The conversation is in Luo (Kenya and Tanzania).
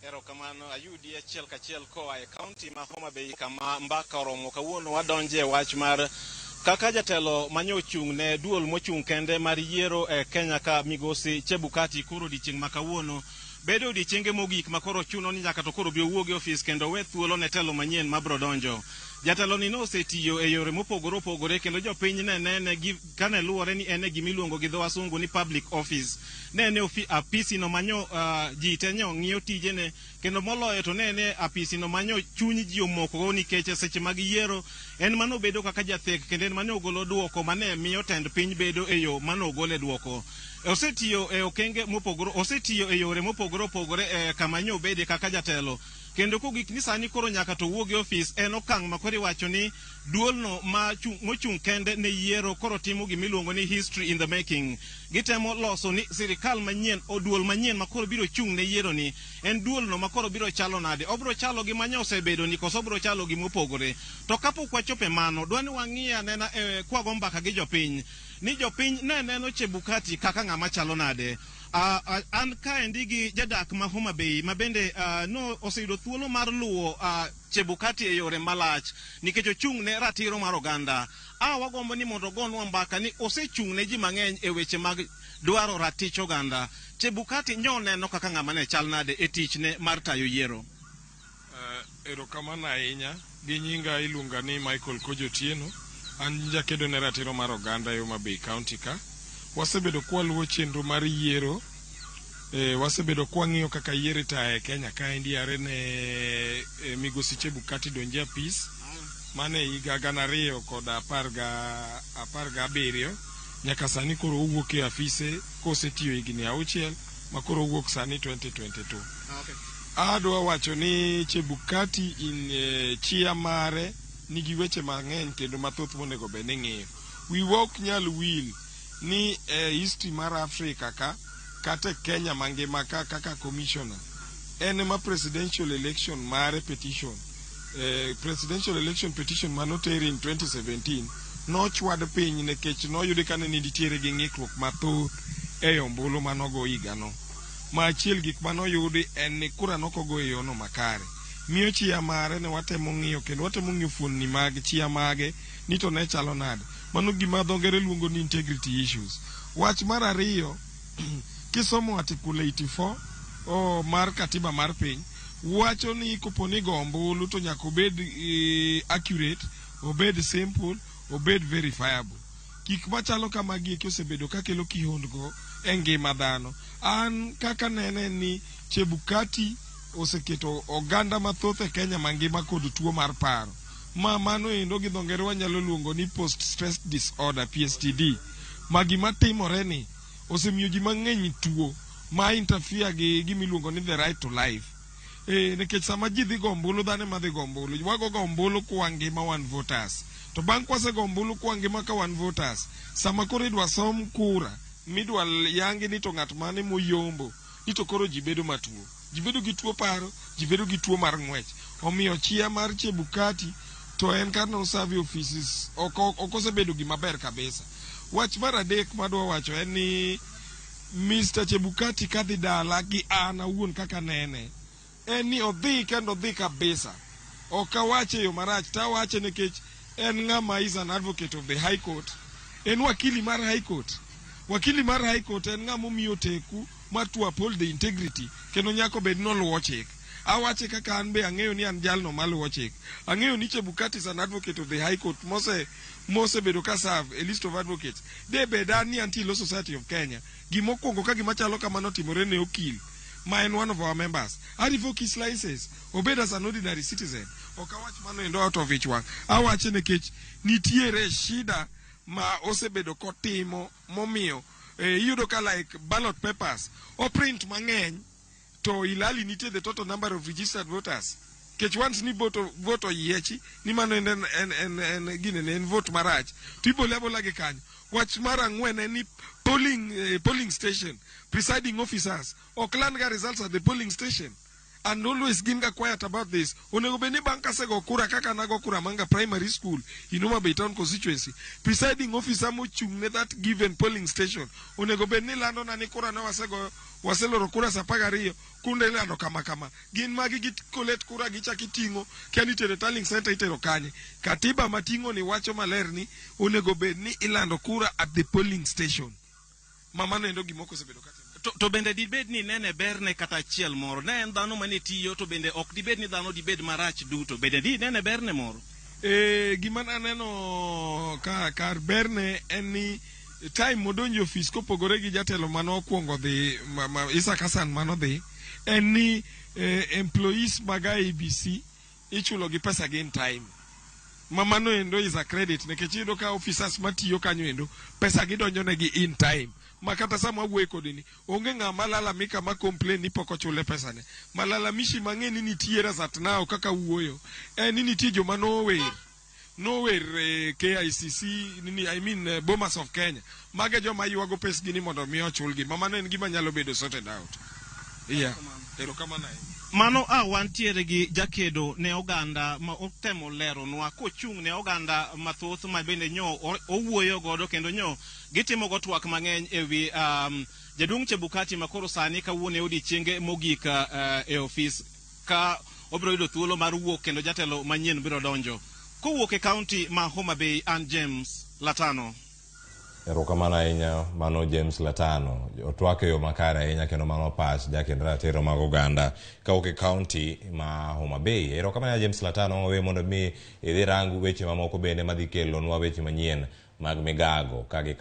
Erokamano ayudi achiel kachiel koa e kaunti ma Homa Bay kama mbaka oromo kawuono. Wadonje e wach mar kaka jatelo manyo ochung' ne duol mochung' kende mar yiero e Kenya ka, migosi Chebukati, koro odiechieng' ma kawuono bedo odiechienge mogik ma koro chuno ni nyaka to koro bi owuog e ofis kendo we thuolo ne telo manyien mabro donjo. Jatelo ni nosetiyo e yore mopogore opogore kendo jopiny ne nene gi kane luwore ni en e gimiluongo gi dho wasungu ni public office. Ne en e apisi no manyo ji te nyo ng'iyo tijene kendo moloyo to ne en e apisi no manyo chuny ji omokogo nikech e seche mag yiero en mano bedo kaka jathek kendo en mane ogolo duoko mane miyo tend piny bedo e yo mane ogole duoko. Osetiyo e okenge mopogore, osetiyo e yore mopogore opogore e kama nyo obede kaka jatelo kendo kogik ni sani koro nyaka to wuog e ofis en okang' ma koro iwacho ni duolno ma mochung' kende ne yiero koro timo gimiluongo ni history in the making. Gitemo loso ni sirikal manyien o duol manyien ma koro biro chung' ne yiero ni en duolno ma koro biro chalo nade, obiro chalo gi manya osebedo ni koso obiro chalo gi mopogore. To kapok wachopo e mano, dwa ni wang'i anena e kwago mbaka gi jopiny ni jopiny ne neno Chebukati kaka ng'ama chalo nade. An kaendi gi jadak ma Homa Bay ma bende no oseyudo thuolo mar luwo Chebukati e yore malach nikech ochung' ne ratiro mar oganda. A wagombo ni mondo ogonwa mbaka ni osechung' ne ji mang'eny e weche mag dwaro ratich oganda. Chebukati nyo neno kaka ng'ama ne chal nade e tichne mar tayo yiero? Erokamano ahinya. Gi nyinga iluonga ni Michael Kojo Otieno. An jakedo ne ratiro mar oganda e Homa Bay County ka. Wasebedo kwaluwo chenro mar yiero. Wasebedo kwang'iyo kaka yiero itayo e Kenya kaendi are ne migosi Chebukati donje apis mane higa 2017 nyaka sani koro owuok e afise kosetiyo higni 6 ma koro owuok sani 2022. Okay. Adwa wacho ni Chebukati in chia mare nigi weche mang'eny kendo mathoth monego bed ni ng'iyo. Wiwa ok nyal wil ni e history mar Africa ka kata e Kenya mangima ka kaka commissioner en ema presidential election mare petition, presidential election petition manoter in 2017 nochwad piny nikech noyudi ka ne nitiere gi ng'ikruok mathoth e ombulu manogo higano. Ma achiel gik manoyudi en ni kura nokogo e yono makare. Miyo chia mare ne watemo ng'iyo kendo watemo ng'iyo fuonni mag chia mage ni to ne chalo nade. Mano gima dho ngere luongo ni integrity issues. Wach mar ariyo, kisomo article 84 oh, mar katiba mar piny wacho ni kopo ni go ombulu to nyaka obed accurate, obed simple, obed verifiable. Gik machalo kamagi eki osebedo kakelo kihondko e ngima dhano. An kaka nene ni Chebukati oseketo oganda mathoth e Kenya mangima kod tuo mar paro. Ma mano endo gi dho ngere wanyalo luongo ni post stress disorder, PSTD. Ma gima timore ni osemiyo ji mang'eny tuo ma interfere gi gimiluongo ni the right to life. Nikech sama ji dhi go ombulu, dhano ema dhi go ombulu. Wago ga ombulu kwa ngima wan voters. To bang' kwasego ombulu kwa ngima ka wan voters, sama koro idwa som kura, midwa yangi ni to ng'at mane moyombo, ni to koro ji bedo matuo. Ji bedo gi tuo paro, ji bedo gi tuo mar ng'wech. Omiyo chia mar Chebukati to en kar no serve offices ok osebedo gima ber kabisa. Wach mar adek madwa wacho en ni Mr. Chebukati kadhi dala gi an awuon kaka nene en ni odhi kendo odhi kabisa. Ok awache e yo marach, to awache nikech en ng'ama is an advocate of the High Court. En wakili mar High Court. Wakili mar High Court en ng'ama omiyo oteku mar to uphold the integrity kendo nyaka obed ni oluwo chik. Awache kaka an be ang'eyo ni an jalno maluwo chik. Ang'eyo ni Chebukati is an advocate of the High Court mosebedo ka serve a list of advocates. De bed an ni antie Law Society of Kenya, gimokwongo ka gima chalo kamano otimore ne okil ma en one of our members, I revoke his license, obed as an ordinary citizen. Ok awach mano endo out of ich wang'. Awache nikech nitiere shida ma osebedo kotimo momiyo iyudo ka like ballot papers oprint mang'eny to ilali nitie the total number of registered voters. Kech once ni vote oyiechi ni mano en gine ne en vote marach to ibole abola gi kanyo. Wach mar ang'wen en ni polling station presiding officers ok land ga results at the polling station. And always gin ga quiet about this. Onego bed ni bang' kasego kura kaka nago kura Manga Primary School in Homa Bay Town constituency, presiding officer mochung' ne that given polling station onego bed ni lando na ni kura ne wasegoyo, waseloro kura saa 12, kunde ilando kama kama. Gin magi gi collect kura gichak iting'o, kia ni itero e tallying center, itero kanye. Katiba mating'o ni wacho maler ni onego bed ni ilando kura at the polling station. Ma mano endo gima ok osebedo katimore. To bende dibed ni nene berne kata achiel moro? Ne en dhano mane tiyo, to bende ok dibed ni dhano dibed marach duto. Bende di nene berne moro? E, gima naneno ka kar berne en ni time modonjo e ofis kopogore gi jatelo mane okwongo dhi ma Isaac Hassan manodhi en ni employees mag IEBC ichulo gi pesa gi in time, ma mano endo is a credit, nikech iyudo ka officers matiyo kanyo endo pesa gidonjo negi in time, ma kata sama wawuoyo kodi ni onge ng'ama lalamika ma complain ni pok ochule pesane. Malalamishi mang'e ni nitiere as at now kaka wuoyo en ni nitie joma nower KICC nini, I mean Bomas of Kenya, mage joma ywago pesgi ni mondo mi ochulgi, ma mano en gima nyalo bedo sorted out. Yeah, erokamano ahinya. Mano a wantiere gi jakedo ne oganda ma otemo leronwa kochung' ne oganda mathoth ma bende nyo owuoyo godo kendo nyo gitimo go twak mang'eny ewi jaduong' Chebukati ma koro sani kawuono e odiechienge mogik e ofis ka obiro yudo thuolo mar wuok kendo jatelo manyien biro donjo kowuok e kaunti ma Homa Bay. An James Latano. Erokamano ahinya, mano James Latano. Otwak e yo makare ahinya kendo mano pach jakend ratiro mag oganda kawuok e kaunti ma Homa Bay. Erokamano James Latano, wawe mondo mi idhi rang weche mamoko bende madhi kelonwa weche manyien mag migago ka gi.